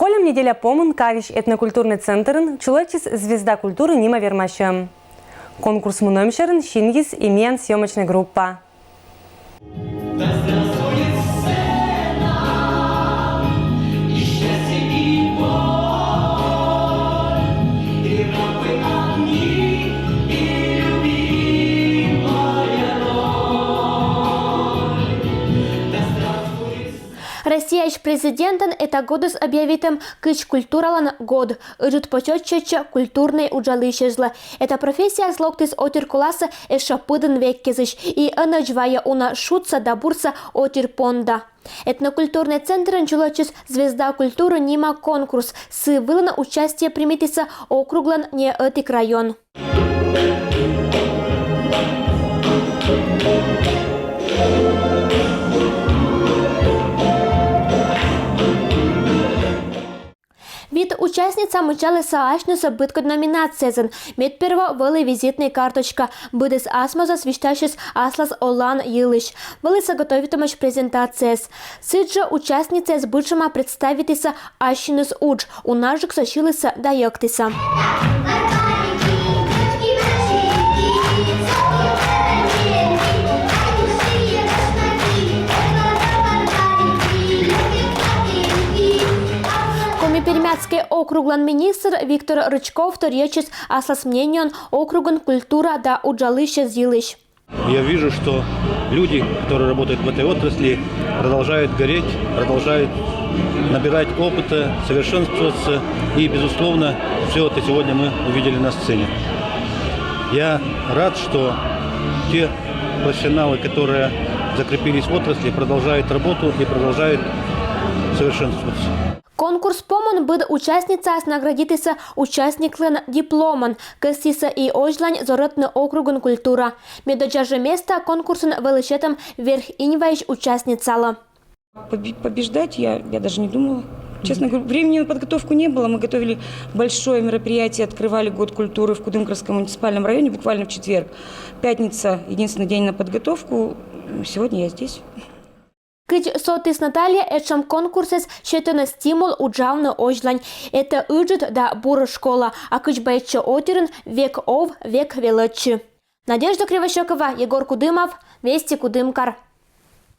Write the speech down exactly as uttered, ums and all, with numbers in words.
Кольӧм неделя помын Кавись этнокультурнӧй центрын чулӧмтчис «Звезда культуры» нима вермасьӧм. Конкурс мунӧм сьӧрын синйис и миян съёмочнӧй группа. Россияысь президентӧн этакодыс объявитӧм кыдз культуралӧн год. Ыджыд почёт сетсьӧ культурнӧй уджалысьӧзлы. Эта профессияыс локтіс отир коласӧ эшшӧ пыдын веккезысь и ӧнӧдз вайӧ уна шудсӧ да бурсӧ отир понда. Этнокультурнӧй центрын чулӧмтчис «Звезда культуры» нима конкурс. Сы вылын участие примитісӧ округлӧн не ӧтик район. Вит участница мыччаліс асьнысӧ быдкодь номинациязын. Медперво вӧлі визитнӧй карточка. Быдӧн асьнысӧ висьтасис аслас олан йылысь. Вӧліс готовитӧмаӧсь презентацияяс. Сідзжӧ участницаыс быдшӧма представитіс ассьыныс удж, унажыксӧ сьыліс да йӧктіс. Коми-Пермяцкӧй округлӧн министр Виктор Рычков торъясис аслас мнениеӧн округын культура да уджалысьӧз йылысь. Я вижу, что люди, которые работают в этой отрасли, продолжают гореть, продолжают набирать опыта, совершенствоваться. И, безусловно, все это сегодня мы увидели на сцене. Я рад, что те профессионалы, которые закрепились в отрасли, продолжают работу и продолжают совершенствоваться. Конкурс помын быд участницаӧс наградитісӧ участниклӧн дипломӧн, кӧсйисӧ и озьлань зорӧтны округын культура. Медодзза жӧ места конкурсын вӧлі сетӧм Верх-Иньваысь участницалы. Побе- побеждать я, я даже не думала. Честно говоря, времени на подготовку не было. Мы готовили большое мероприятие, открывали год культуры в Кудымкарском муниципальном районе буквально в четверг. Пятница — единственный день на подготовку. Сегодня я здесь. Кыдз шуис Наталья, этшӧм конкурсыс сетӧны стимул уджавны озьлань. Этӧ ыджыд да бур школа, а кыдз бӧрйӧ отирын, век ов, век велӧдчы. Надежда Кривощёкова, Егор Кудымов, «Вести Кудымкар».